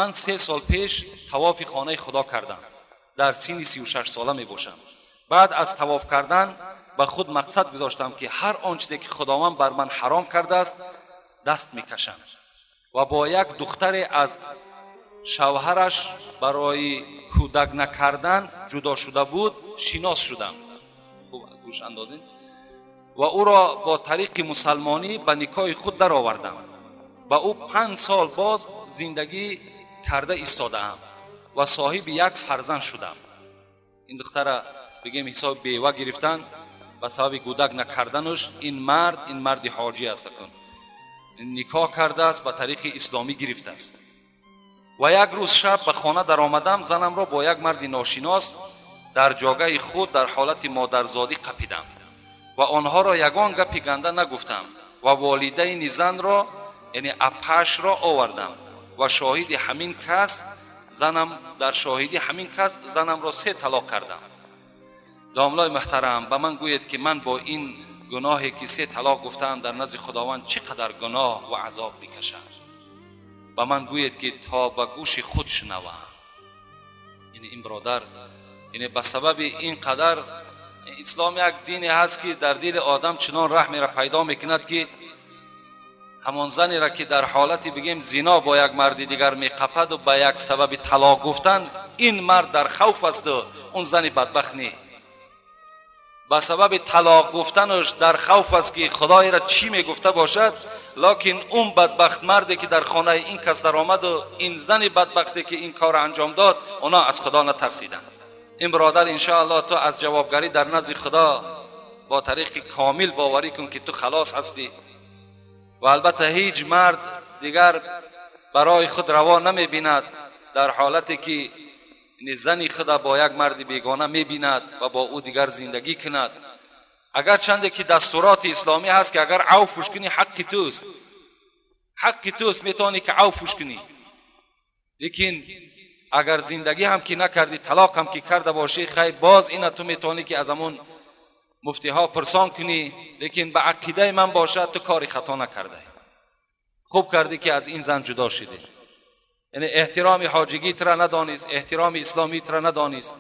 Ман 3 сол пеш тавофи хонаи Худо кардам. Дар синни 36 сола мебошам. Баъд аз тавоф кардан ба худ мақсад гузоштам, ки ҳар он чизе, ки Худованд бар ман ҳаром кардааст, даст мекашам. Ва бо як духтаре аз шавҳараш барои кӯдак накардан ҷудо шуда буд, шинос шудам. Хуб гӯш андозед. Ва ӯро бо тариқи мусалмонӣ ба никоҳи худ даровардам. Ба ӯ 5 сол боз зиндагӣ карда истодаам ва соҳиби як фарзанд шудам. Ин духтара, бигем, ҳисоби бева гирифтан ба сабаби кӯдак накардануш. Ин мард, ин марди ҳоҷӣ аст, акун никоҳ кардааст, ба тариқи исломӣ гирифтааст. Ва як рӯз шаб ба хона даромадам, занамро бо як марди ношинос дар ҷогаи худ дар ҳолати модарзодӣ қапидам ва онҳоро ягон гапи ганда нагуфтам ва волидайни занро, яъне апашро, овардам ва шоҳиди ҳамин кас занам, дар шоҳидӣ ҳамин кас занамро се талоқ кардам. Домлои муҳтарам, ба ман гӯед, ки ман бо ин гуноҳе, ки се талоқ гуфтаам, дар назди Худованд чӣ қадар гуноҳ ва азоб мекашам? Ба ман гӯед, ки то ба гӯши худ шунавам. Яъне ин бародар, яъне ба сабаби ин қадар, ислом як дине ҳаст, ки дар дили одам чунон раҳмеро пайдо мекунад, ки ҳамон занеро, ки дар ҳолати, бигем, зино бо як марди дигар меқападу ба як сабаби талоқ гуфтан ин мард дар хавф асту он зани бадбахт не, ба сабаби талоқ гуфтанаш дар хавф аст, ки Худоеро чӣ мегуфта бошад. Лекин он бадбахт марде, ки дар хонаи ин кас даромаду ин зани бадбахте, ки ин корро анҷом дод, оно аз Худо натарсиданд. Ин бародар, иншоаллоҳ, ту аз ҷавобгарӣ дар назди Худо бо тариқи комил боварӣ кун, ки ту халос ҳастӣ. Ва албатта ҳеҷ мард дигар барои худ раво намебинад, дар ҳолате ки зани худа бо як марди бегона мебинад ва бо ӯ дигар зиндагӣ кунад. Агарчанде ки дастуроти исломӣ ҳаст, ки агар авфуш кунӣ, ҳаққи туст, ҳаққи туст, метавонӣ, ки авфуш кунӣ. Лекин агар зиндагӣ ҳам ки накардӣ, талоқ ҳам ки карда бошӣ, хай, боз ина ту метавонӣ, ки аз ҳамон муфтиҳо пурсон кунӣ. Лекин ба ақидаи ман бошад, ту кори хато накардаӣ, хуб кардӣ, ки аз ин зан ҷудо шудӣ. Яъне эҳтироми ҳоҷигитра надонист, эҳтироми исломитра надонист.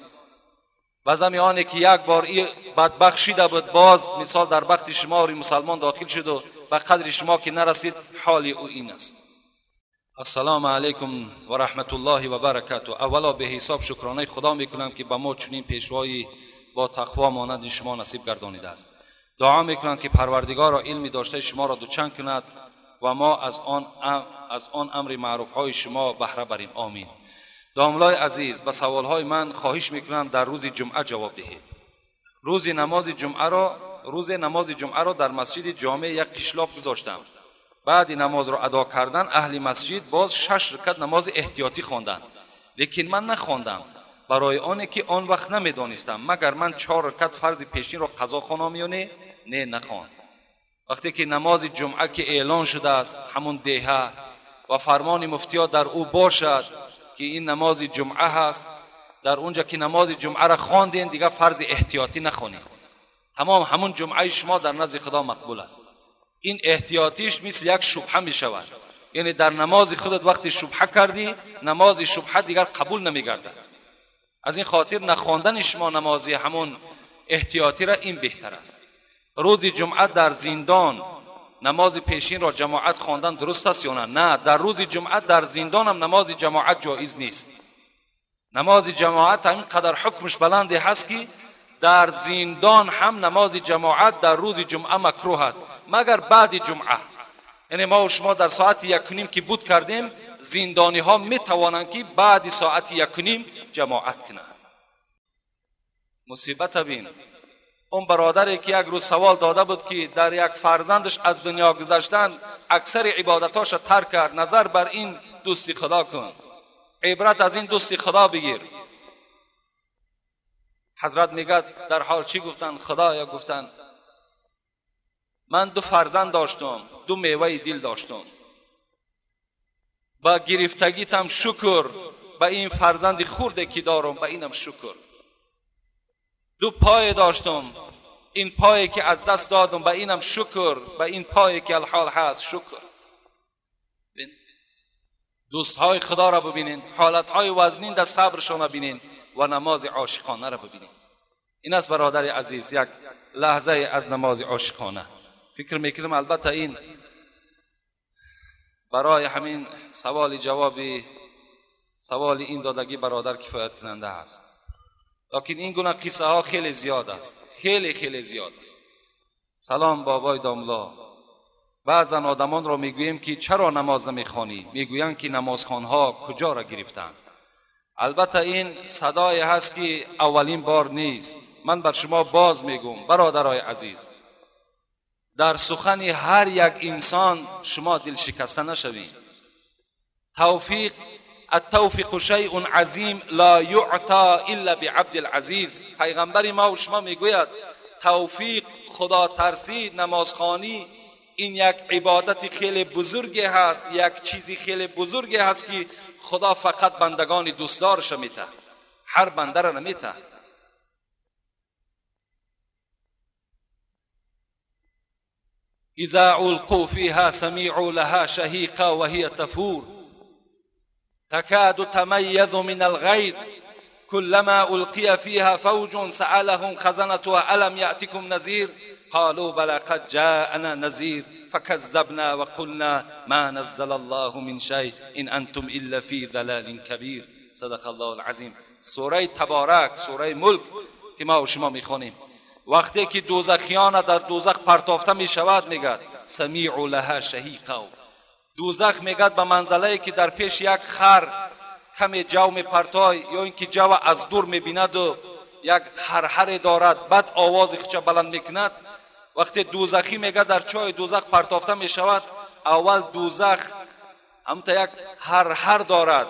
Ба зами оне ки як бор и бадбахт шида буд, боз мисол дар бахти шумори мусалмон дохил шуду ба қадри шумо ки нарасид, ҳоли ӯ ин аст. Ассалому алайкум ва раҳматуллоҳи ва баракату. Аввало беҳисоб шукронаи Худо мекунам, ки ба мо чунин пешвои бо тақво монанди шумо насиб гардонидааст. Дуо мекунам, ки Парвардигоро илми доштаи шуморо дучанд кунад ва мо аз он амри маъруфҳои шумо баҳра барем. Омин. Домлои азиз, ба саволҳои ман хоҳиш мекунам, дар рӯзи ҷумъа ҷавоб диҳед. Рӯзе намози ҷумъаро дар масҷиди ҷомеи як қишлоқ гузоштам. Баъди намозро адо кардан аҳли масҷид боз шаш ракат намози эҳтиётӣ хонданд, лекин ман нахондам, барои оне ки он вақт намедонистам, магар ман чор ракат фарзи пешинро қазо хонам ё не? Не, нахон. Вақте ки намози ҷумъа ки эълон шудааст ҳамун деҳа ва фармони муфтиё дар ӯ бошад, ки ин намози ҷумъа ҳаст, дар унҷа ки намози ҷумъаро хондем, дигар фарзи эҳтиётӣ нахонем. Тамом, ҳамун ҷумъаи шумо дар назди Худо мақбул аст. Ин эҳтиётиш мисли як шубҳа мешавад. Яъне дар намози худат вақте шубҳа кардӣ, намози шубҳа дигар қабул намегардад. Аз ин хотир нахондани шумо намози ҳамун эҳтиётира ин беҳтар аст. Рӯзи ҷумъа дар зиндон намози пешинро ҷамоат хондан дуруст аст ё на? На, дар рӯзи ҷумъа дар зиндонам намози ҷамоат ҷоиз нест. Намози ҷамоат ҳамин қадар ҳукмш баланде ҳаст, ки дар зиндон ҳам намози ҷамоат дар рӯзи ҷумъа макрӯҳ аст, магар баъди ҷумъа. Яъне мо шумо дар соати 1:30 ки буд кардем, зиндониҳо метавонанд, ки баъди соати 1:30 ҷамоат кунанд. Мусибата бин. Он бародаре, ки як рӯз савол дода буд, ки дар як фарзандаш аз дунё гузаштан аксари ибодатоша тарк кард, назар бар ин дӯсти Худо кун, ибрат аз ин дӯсти Худо бигир. Ҳазрат мегӯяд, дар ҳол чӣ гуфтанд? Худоё, гуфтанд, ман ду фарзанд доштум, ду меваи дил доштум. Ба гирифтагитам шукр, ба ин фарзанди хурде, ки дорум, ба инам шукр. Ду пое доштум, ин пое, ки аз даст додум, ба инам шукр, ба ин пое, ки алҳол ҳаст, шукр. دوستهای خدا را ببینین، حالتهای وزنین در صبرشان ببینین و نماز عاشقانه را ببینین. این است برادر عزیز یک لحظه از نماز عاشقانه. فکر میکنم البته این برای همین سوال جوابی سوال این دادگی برادر کفایت کننده است. لکن این گونه قصه ها خیلی زیاد است، خیلی خیلی زیاد است. سلام بابای داملا. بعضا آدمان را میگوییم که چرا نماز نمیخوانی؟ میگویند که نمازخوانها کجا را گرفتند. البته این صدای هست که اولین بار نیست. من بر شما باز میگم برادرای عزیز، در سخن هر یک انسان شما دل شکسته نشوید. توفیق، التوفیق شیء عظیم لا یعطی الا بعبد العزیز. پیغمبر ما و شما میگوید توفیق، خدا ترسی، نمازخوانی این یک عبادت خیلی بزرگی هست، یک چیزی خیلی بزرگی هست که خدا فقط بندگان دوستدارش میته، هر بنده را نمیته. اذا القوا فيها سمعوا لها شهيقا وهي تفور تكاد تميز من الغيظ كلما ألقي فيها فوج سألهم خزنتها ألم يأتكم نذير قالوا بلى قد جاءنا نذير فكذبنا وقلنا ما نزل الله من شيء إن أنتم إلا في ضلال كبير. صدق الله العظیم. سوره تبارک، سوره ملک که ما و شما میخوانیم، وقتی که دوزخیان در دوزخ پرتافته میشود میگد سمیع لها شهیقا. دوزخ میگد به منزله که در پیش یک خر کمی جو میپرتای یا اینکه جو از دور میبیند و یک هرهر دارد، بعد آواز خودش بلند میکند. وقتی دوزخی میگه در چای دوزخ پرتافته میشود، اول دوزخ همتا یک هرهر دارد.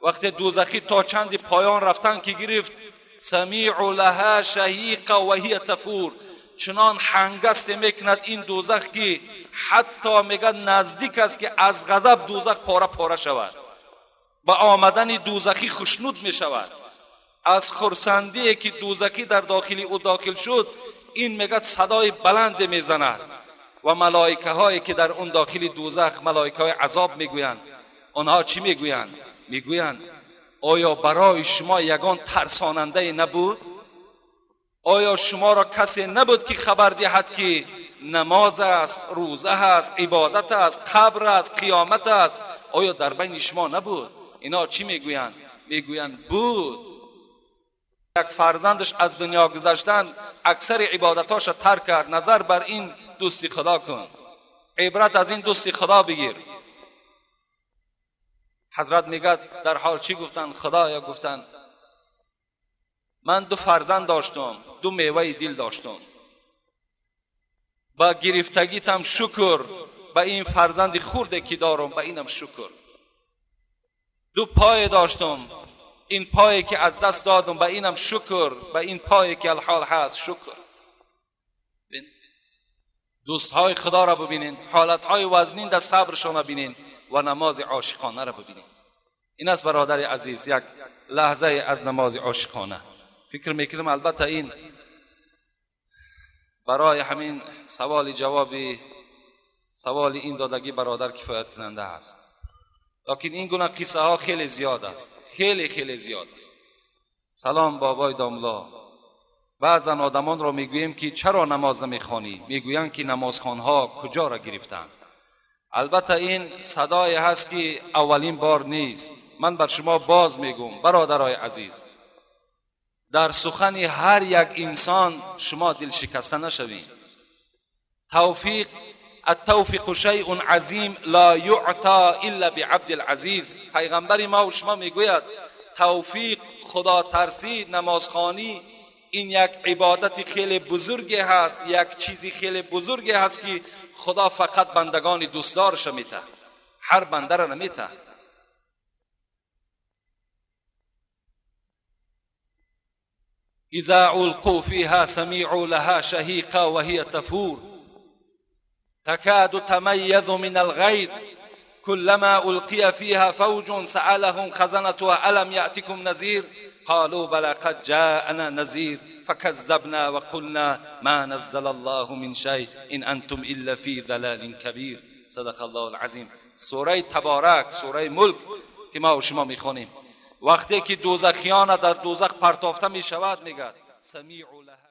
وقتی دوزخی تا چندی پایان رفتن که گرفت، سمیع لها شهیقا و هی تفور، چنان هنگست میکند این دوزخ که حتی میگه نزدیک است که از غضب دوزخ پاره پاره شود. با آمدن دوزخی خشنود میشود، از خرسندی که دوزخی در داخلی او داخل شد، این میگه صدای بلند میزند و ملائکه هایی که در اون داخل دوزخ ملائکه های عذاب میگویند، آنها چی میگویند؟ میگویند آیا برای شما یگان ترساننده نبود؟ آیا شما را کسی نبود که خبر دهد که نماز است، روزه است، عبادت است، قبر است، قیامت است؟ آیا در بین شما نبود؟ اینا چی میگویند؟ میگویند بود. یک فرزندش از دنیا گذشتن، اکثر عبادتاش ترک کرد. نظر بر این دوستی خدا کن، عبرت از این دوستی خدا بگیر. حضرت میگه در حال چی گفتن؟ خدایا گفتن من دو فرزند داشتم، دو میوه دل داشتم، با گرفتگیتم شکر، با این فرزند خورده که دارم با اینم شکر. دو پای داشتم، این پایی که از دست دادم با اینم شکر، با این پایی که الحال هست شکر. دوستهای خدا را ببینین، حالتهای وزنین در صبرشان ببینین و نماز عاشقانه را ببینین. این است برادر عزیز یک لحظه از نماز عاشقانه. فکر میکنم البته این برای همین سوال جوابی سوال این دادگی برادر کفایت کننده است. لکن این گونه قصه ها خیلی زیاد است، خیلی خیلی زیاد است. سلام بابای داملا. بعضا آدمان را میگوییم که چرا نماز نمیخوانی؟ میگویند که نمازخوانها کجا را گرفتند. البته این صدای هست که اولین بار نیست. من بر شما باز میگم برادرای عزیز، در سخن هر یک انسان شما دل شکسته نشوید. توفیق، التوفیق شیء عظیم لا یعطی الا بعبد العزیز. پیغمبر ما و شما میگوید توفیق، خدا ترسی، نمازخوانی این یک عبادت خیلی بزرگی هست، یک چیزی خیلی بزرگی هست که خدا فقط بندگان دوستدارش میته، هر بنده را نمیته. اذا القوا فيها سمعوا لها شهيقا وهي تفور تكاد تميز من الغيظ كلما ألقي فيها فوج سألهم خزنتها ألم يأتكم نذير قالوا بلى قد جاءنا نذير فكذبنا وقلنا ما نزل الله من شيء إن أنتم إلا في ضلال كبير. صدق الله العظیم. Сураи Табарак, сураи Мулк, ки ма ва шумо мехонем, вақте ки дӯзахиёна дар дӯзах партофта мешавад, мегӯяд: самиъу лаҳа.